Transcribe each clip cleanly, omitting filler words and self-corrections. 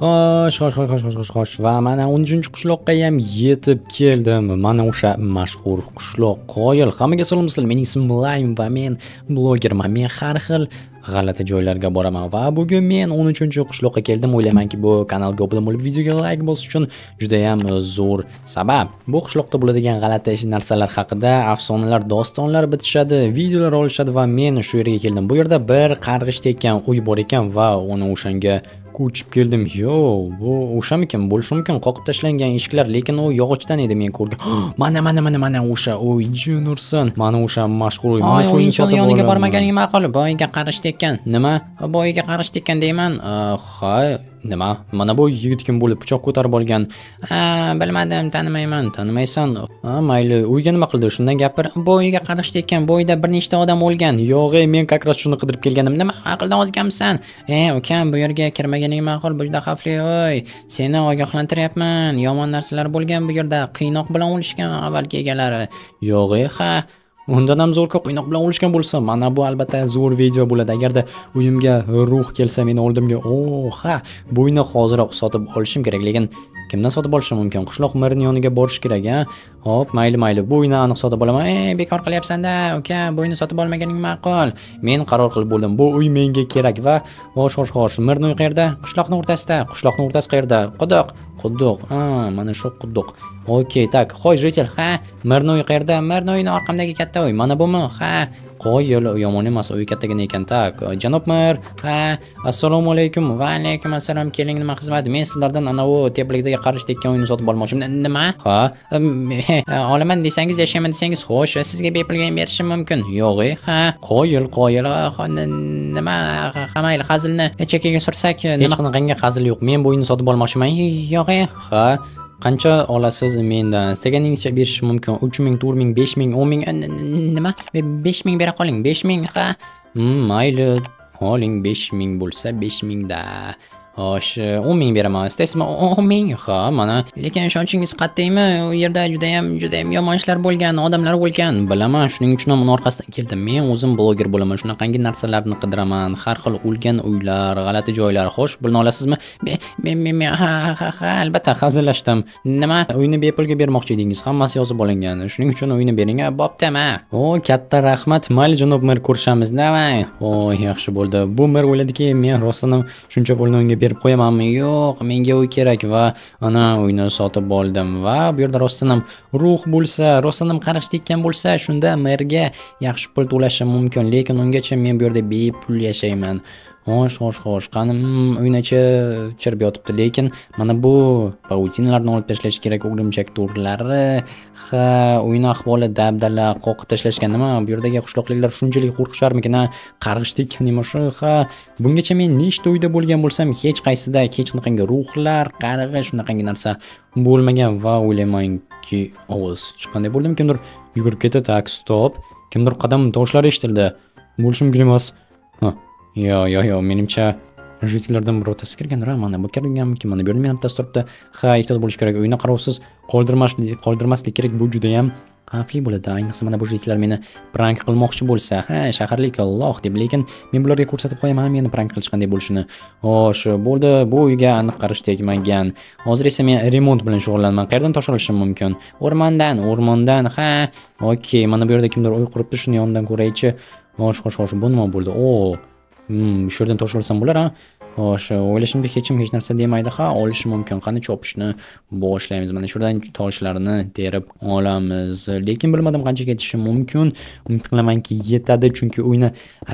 Xo'sh, xo'sh, xo'sh, xo'sh, xo'sh, xo'sh. Va mana 13-qishloqqa ham yetib keldim. Mana o'sha mashhur qishloq. Qoyil. Hammaga salom sizlar. Mening ismim Laym va men blogerman. Men har xil g'alati joylarga boraman va bugun men 13-qishloqqa keldim. O'ylaymanki, bu kanalga obuna bo'lib, videoga like bosish uchun juda ham zo'r sabab. Bu qishloqda bo'ladigan g'alati narsalar haqida afsonalar, dostonlar bitishadi, videolar olishadi va men shu yerga keldim. Bu yerda bir qarg'ish tekkan uy bor ekan va uni o'shanga ko'chib keldim. Yo, bu o'shamikin? Bo'lishi mumkin. Qoqib tashlangan eshiklar, lekin u yog'ochdan edi men ko'rgan. Mana, mana, mana, mana o'sha uy, jin ursin. Mana o'sha mashhur uy. Mana Oy, shu u uyni inson sotib yoniga olaman. Bormaganing ma'qul. Boyiga qarish tekkan. Nima? Boyiga qarish tekkan deyman. Ha, nima? Mana bu yigit kim bo'lib pichoq ko'tarib olgan? Ha, bilmadim, tanimayman. Tanimaysan? Ha, mayli, uyga nima qildi? Shundan gapir. Bu uyga qarish tekkan. Bu uyda bir nechta odam o'lgan. Yo'q, ey, men как раз shuni qidirib kelganim. Nima, aqldan ozganmisan? E, ukam, bu yerga kirmaganing ma'qul, bu juda xavfli uy. Seni ogohlantiryapman. Yomon narsalar bo'lgan bu yerda. Qiynoq bilan o'lishgan avvalgi egalari. Yo'q, ey, Ha, undan ham zo'r qiynoq bilan o'lishgan bo'lsa, mana bu albatta zo'r video bo'ladi. Agarda uyimga ruh kelsa meni oldimga, o, ha, bu uyni hoziroq sotib olishim kerak, lekin kimdan sotib olishim mumkin? Qishloq merining yoniga borish kerak, a? Hop, mayli, mayli, bu uyni aniq sotib olaman. E, bekor qilyapsan-da, uka, bu uyni sotib olmaganing ma'qul. Men qaror qilib bo'ldim. Bu uy menga kerak va xo'sh, xo'sh, xo'sh. Mirni uyi qayerda? Qishloqning o'rtasida. Qishloqning o'rtasi qayerda? Quduq. Quduq. Ha, mana shu quduq. Okey, так. Hoy, житель. Ha, Mirni uyi qayerda? Mirni uyini orqamdagi katta uy. Mana bumi? Ha, Qoyil, yomon emas, uy kattagina ekan. Так, janob mer. Ha. Assalomu alaykum. Va alaykum assalom. Keling, nima xizmat? Men sizlardan anavi tepalikdagi qarish tekkan uyni sotib olmoqchiman. Nima? Ha, Olaman desangiz, yashayman desangiz, xo'sh, sizga bepulga ham berishim mumkin. Yo'q, ey. Ha. Qoyil, qoyil. Nima, ha, mayli, hazilni chekkaga sursak, Hech nima? qanaqangi hazil yo'q. Men bu uyni sotib olmoqchiman. Yo'q, ey. Ha, qancha olasiz mendan? Istaganingizcha berishim mumkin. 3000, 4000, 5000, 10 000. Nima? 5000 bera qoling. 5000, ha. Mayli. Oling, 5000 bo'lsa 5000 da. Xo'sh, 10 000 beraman. Istaysizmi? 10 000. Ha, mana. Lekin ishonchingiz qat'iymi? U yerda judayam, judayam yomon ishlar bo'lgan, odamlar o'lgan. Bilaman, shuning uchun ham uni orqasidan keldim. Men o'zim bloger bo'laman. Shunaqangi narsalarni qidiraman. Har xil o'lgan uylar, g'alati joylar. Xo'sh, buni olasizmi? Men, ha, albatta. Hazillashdim. Nima? Uyni bepulga bermoqchi edingiz. Hammasi yozib olingan. Shuning uchun uyni bering. Bo'pti, ma. O, katta rahmat. Mayli, janob mer, ko'rishamiz. Давай. O, yaxshi bo'ldi. Bu mer o'yladiki, men rostdan ham shuncha pulni unga berib qo'yamanmi? Yo'q, menga uy kerak va ana uyni sotib oldim va bu yerda rostdan ham ruh bo'lsa, rostdan ham qarish tekkan bo'lsa, shunda merga yaxshi pul to'lashim mumkin, lekin ungacha men bu yerda bepul yashayman. Xo'sh, xo'sh, xo'sh. Qani, uyni ichi chirib yotibdi, lekin mana bu паутина larni olib tashlash kerak, o'rgimchak to'rlari. Ha, uyni ahvoli dabdala, qoqib tashlashgan. Nima, bu yerdagi qishloqliklar shunchalik qo'rqisharmikin, a? Qarg'ish tekkan emish. Ha, bungacha men nechta uyda bo'lgan bo'lsam, hech qaysida hech qanaqangi ruhlar, qarg'ish, shunaqangi narsa bo'lmagan va o'ylaymanki, ovoz chiqqanday bo'ldim. Kimdir yugurib ketdi. Так, стоп. Kimdir qadam tovushlari eshitildi. Bo'lishi mumkin emas. Ha. Yo, yo, yo, menimcha житель lardan birortasi kirgandir, ha, mana bu kirganmikin, mana bu yerda yana bittasi turibdi. Ha, ehtiyot bo'lish kerak, uyni qarovsiz qoldirmaslik kerak, bu judayam xavfli bo'ladi. Ayniqsa mana bu житель lar meni prank qilmoqchi bo'lsa, ha, shaharlik лох deb, lekin men bularga ko'rsatib qo'yaman meni prank qilish qanday bo'lishini. Xo'sh, bo'ldi, bu uyga aniq qarish tegmagan. Hozir esa men remont bilan shug'ullanaman. Qayerdan tosh olishim mumkin? O'rmondan, O'rmondan, ha. Okey, mana bu yerda kimdir uy quribdi, shuni yonidan ko'raychi. Xo'sh, xo'sh, xo'sh, bu nima bo'ldi? O, shu yerdan tosh olsam bo'lar, ha? Xo'sh, o'ylashimda hech kim hech narsa demaydi. Ha, olishi mumkin. Qani, chopishni boshlaymiz. Mana shu yerdan toshlarni terib olamiz. Lekin bilmadim qancha ketishi mumkin. Umid qilamanki, yetadi, chunki uyni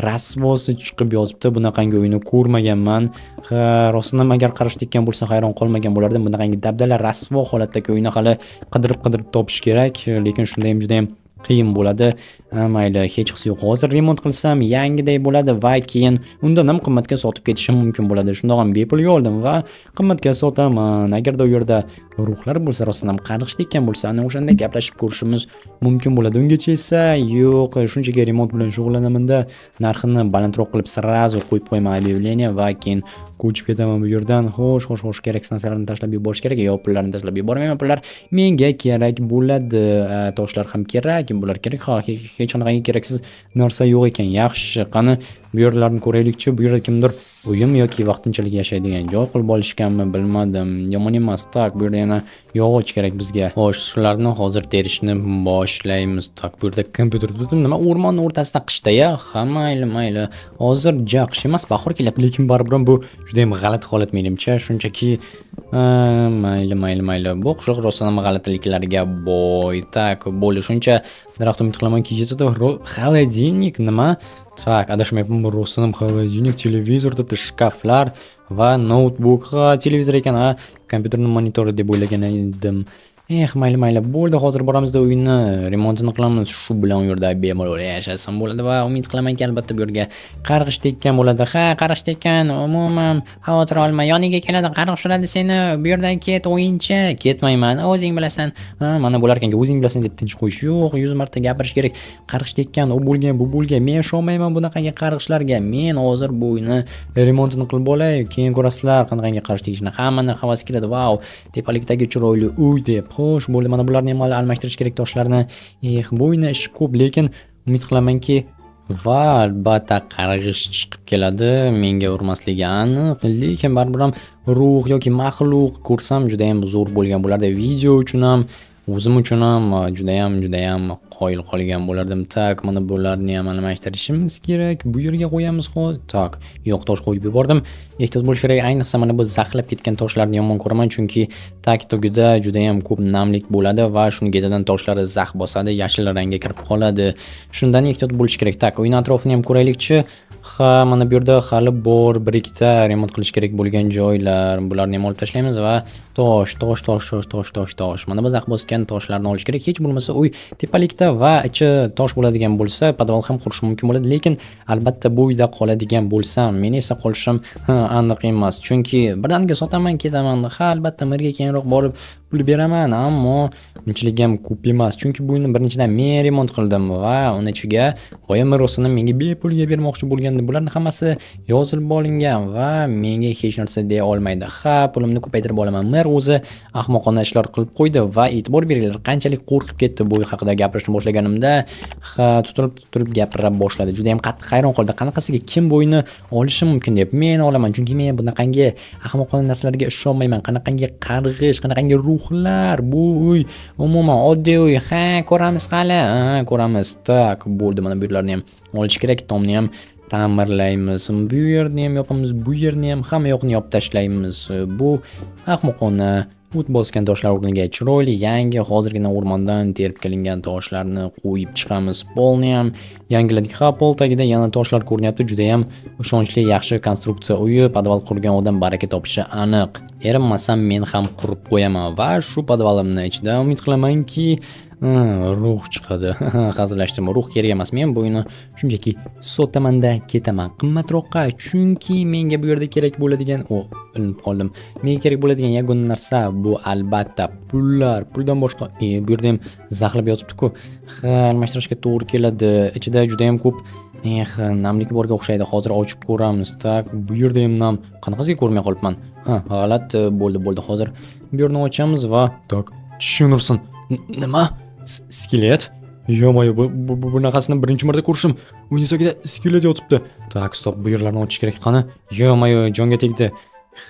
rasvosi chiqib yotibdi. Bunaqangi uyni ko'rmaganman. Ha, rostdan ham agar qarish tekkan bo'lsa, hayron qolmagan bo'lardim. Bunaqangi dabdala rasvo holatdagi uyni hali qidirib-qidirib topish kerak, lekin shunda ham juda ham qiyin bo'ladi. Ha, mayli, hech qisi yo'q. Hozir remont qilsam yangiday bo'ladi va keyin undan ham qimmatga sotib ketishim mumkin bo'ladi. Shundoq ham bepulga oldim va qimmatga sotaman. Agarda u yerda ruhlar bo'lsa, rostdan ham qarg'ish tekkan bo'lsa, ana o'shanda gaplashib ko'rishimiz mumkin bo'ladi. Ungacha esa yo'q, shunchaki remont bilan shug'ullanamanda, narxini balandroq qilib сразу qo'yib qo'yaman объявление va keyin ko'chib ketaman bu yerdan. Xo'sh, xo'sh, xo'sh, keraksiz narsalarni tashlab yuborish kerak. Yo'q, pullarni tashlab yubormayman. Pullar menga kerak bo'ladi. Toshlar ham kerak, bular kerak. Ha, hech qanaqangi keraksiz narsa yo'q ekan. Yaxshi, qani bu Bu yerlarni ko'raylikchi. Bu yerda kimdir uyim yoki vaqtinchalik yashaydigan joy qilib olishganmi, bilmadim. Yomon emas. Так, bu yerda yana yog'och kerak bizga. Xo'sh, shularni hozir terishni boshlaymiz. Так, bu yerda kompyuter turibdi. Nima, o'rmonni o'rtasida qishda-ya? Ha, mayli, mayli. Hozir ja qish emas, bahor kelyapti, lekin baribir ham bu juda ham g'alati holat menimcha. Shunchaki mayli, mayli, mayli. Bu qishloq rostdan ham g'alatiliklarga boy. Так, bo'ldi, shuncha daraxt umid qilamanki yetadi. Холодильник nima? Так, adashmayapman, bu rostdan ham холодильник, televizor turibdi, shkaflar va noutbuk. Ha, televizor ekan, ha, kompyuterning monitori deb o'ylagan edim. Eh, mayli, mayli. Bo'ldi, hozir boramizda uyni remontini qilamiz. Shu bilan u yerda bemalol yashasam bo'ladi va umid qilamanki, albatta bu yerga qarg'ish tekkan bo'ladi. Ha, qarg'ish tekkan, umuman xavotir olma. Yoningga keladi, qarg'ish uradi seni. Bu yerdan ket, o'yinchi. Ketmayman, o'zing bilasan. Ha, mana bo'lar ekan, o'zing bilasan deb tinch qo'yish yo'q, 100 marta gapirish kerak. Qarg'ish tekkan, u bo'lgan, bu bo'lgan. Men ishonmayman bunaqangi qarg'ishlarga. Men hozir bu uyni remontini qilib olay, keyin ko'rasizlar qanaqangi qarg'ish tegishini. Hammani havasi keladi. Vau, tepalikdagi chiroyli uy deb. Xo'sh, bo'ldi, mana bularni ham almashtirish kerak, toshlarni. Eh, bu uyni ishi ko'p, lekin umid qilamanki va albatta qarg'ish chiqib keladi, menga urmasligi aniq, lekin baribir ham ruh yoki maxluq ko'rsam judayam zo'r bo'lgan bo'lardi. Video uchun ham, o'zim uchun ham judayam, judayam qoyil qolgan bo'lardim. Так, mana bularni ham almashtirishimiz kerak. Bu yerga qo'yamiz hozir. Так, yo'q, tosh qo'yib yubordim. Ehtiyot bo'lish kerak. Ayniqsa mana bu zaxlab ketgan toshlarni yomon ko'raman, chunki tag tugida judayam ko'p namlik bo'ladi va shuni ketidan toshlar zax bosadi, yashil rangga kirib qoladi. Shundan ehtiyot bo'lish kerak. Так, uyni atrofini ham ko'raylikchi. Ha, mana bu yerda hali bor bir ikkita remont qilish kerak bo'lgan joylar. Bularni ham olib tashlaymiz va tosh, tosh, tosh, tosh, tosh, tosh, tosh. Mana bu zax bosgan toshlarni olish kerak. Hech bo'lmasa uy tepalikda va ichi tosh bo'ladigan bo'lsa, podval ham qurish mumkin bo'ladi. Lekin albatta bu uyda qoladigan bo'lsam, meni esa qolishim, ha, aniq emas. Chunki birdaniga sotaman, ketaman. Ha, albatta merga keyinroq borib pul beraman, ammo unchalik ham ko'p emas. Chunki bu uyni birinchidan men remont qildim va uni ichiga oyim rostini menga bepulga bermoqchi bo'lgandi. Bularning hammasi yozilib olingan va menga hech narsa deya olmaydi. Ha, pulimni ko'paytirib olaman. Mer o'zi ahmoqona ishlar qilib qo'ydi va e'tibor beringlar, qanchalik qo'rqib ketdi bu haqida gapirishni boshlaganimda. Ha, tutilib tutilib gapira boshladi. Juda ham qattiq hayron qoldi. Qanaqasiga kim bu uyni olishi mumkin deb. Men olaman, chunki men bunaqangi ahmoqona narsalarga ishonmayman. Qanaqangi qarg'ish, qanaqangi ruhlar. Bu uy umuman oddiy uy. Ha, ko'ramiz hali. Ha, ko'ramiz. Так, bo'ldi, mana bu yerlarni ham olish kerak, tomni ham ta'mirlaymiz. Bu yerni ham yopamiz, bu yerni ham, hamma yoqni yopib tashlaymiz. Bu ahmoqona o't bosgan toshlar o'rniga chiroyli, yangi, hozirgina o'rmondan terib kelingan toshlarni qo'yib chiqamiz. Polni ham yangiladik. Ha, pol tagida yana toshlar ko'rinyapti. Judayam ishonchli, yaxshi konstruksiya uyi, podval qurgan odam baraka topishi aniq. Erinmasam men ham qurib qo'yaman va shu podvalimni ichida umid qilamanki, ruh chiqadi. Hazillashdim. Ruh kerak emas. Men bu uyni shunchaki sotamanda ketaman qimmatroqqa, chunki menga bu yerda kerak bo'ladigan, o, ilinib qoldim. Menga kerak bo'ladigan yagona narsa bu albatta pullar. Puldan boshqa bu yerda ham zaxlab yotibdi-ku. Ha, almashtirishga to'g'ri keladi. Ichida juda ham ko'p, eh, namlik borga o'xshaydi. Hozir ochib ko'ramiz. Так, bu yerda ham nam. Qanaqasiga ko'rmay qolibman? Ha, g'alati bo'ldi, bo'ldi. Hozir bu yerni ochamiz va так, tushunursin. Nima? Skelet? Ё-моё, bu bunaqasini birinchi marta ko'rishim. Uyni tagida skelet yotibdi. Так, стоп, bu yerlarni ochish kerak. Qani? Ё-моё, jonga tegdi.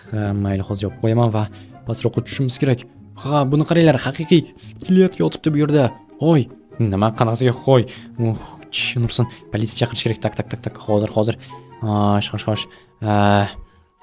Ha, mayli, hozir yopib qo'yaman va pastroqqa tushishimiz kerak. Ha, buni qaranglar, haqiqiy skelet yotibdi bu yerda. Hoy, nima, qanaqasiga hoy? Uh, tushunursin. Politsiya chaqirish kerak. Так, так, так, так. Hozir, hozir. Xo'sh, xo'sh, xo'sh.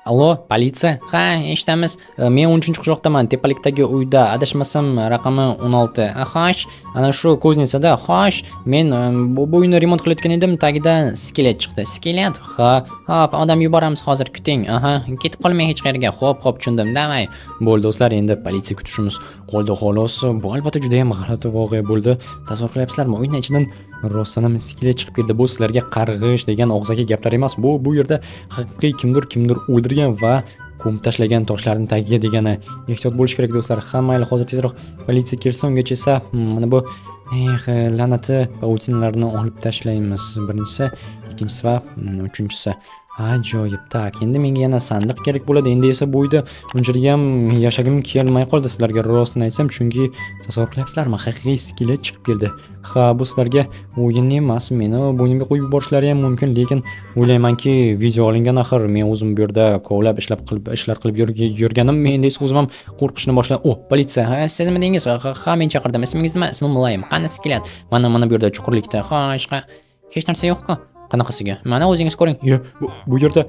Allo, politsiya? Ha, eshitamiz. Men 13-qishloqdaman, tepalikdagi uyda, adashmasam raqami 16. Xo'sh, Ana shu кузница da. Xo'sh. Men bu uyni remont qilayotgan edim, tagidan skelet chiqdi. Skelet? Ha, Hop, odam yuboramiz hozir, kuting. Aha, ketib qolmang hech qayerga. Xo'p, xo'p, tushundim. Давай. Bo'ldi do'stlar, endi politsiya kutishimiz qoldi xolos. Bu albatta juda ham g'alati voqea bo'ldi. Tasavvur qilyapsizlarmi? Uyni ichidan rostdan ham skelet chiqib keldi. Bu sizlarga qarg'ish degan og'zaki gaplar emas. Bu yerda haqiqiy kimdir kimdir o'ldirgan va ko'mib tashlagan toshlarni tagiga degani. Ehtiyot bo'lish kerak do'stlar. Ha, mayli, hozir tezroq politsiya kelsa, ungacha esa mana bu, eh, la'nati паутина larni olib tashlaymiz. Birinchisi, ikkinchisi va uchinchisi. Ajoyib. Так, endi menga yana sandiq kerak bo'ladi. Endi esa bu uyda unchalik ham yashagim kelmay qoldi, sizlarga rostini aytsam, chunki tasavvur qilyapsizlarmi, haqiqiy skelet chiqib keldi. Ha, bu sizlarga o'yin emas, meni bo'ynimga qo'yib yuborishlari ham mumkin, lekin o'ylaymanki, video olingan axir. Men o'zim bu yerda kovlab ishlab qilib ishlar qilib yurganim, endi esa o'zim ham qo'rqishni boshladim. O, politsiya, ha, sizmidingiz? Ha, men chaqirdim. Ismingiz nima? Ismim Mulayim. Qani skelet? Mana bu yerda chuqurlikda. Ha, hech narsa yo'q-ku. Qanaqasiga? Mana, o'zingiz ko'ring. Yo, bu yerda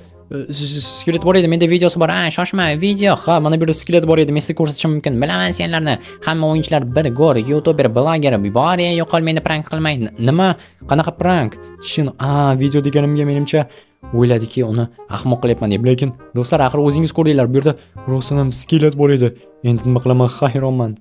skelet bor edi, menda videosi bor. Ha, shoshma, video. Ha, mana bu yerda skelet bor edi, men sizga ko'rsatishim mumkin. Bilaman senlarni. Hamma o'yinchilar bir go'r, youtuber, bloger, bor, yo'qol, meni prank qilmay. Nima? Qanaqa prank? Chin, a, video deganimga menimcha o'yladiki, uni ahmoq qilyapman deb. Lekin do'stlar, axir o'zingiz ko'rdinglar, bu yerda rostdan ham skelet bor edi. Endi nima qilaman, hayronman.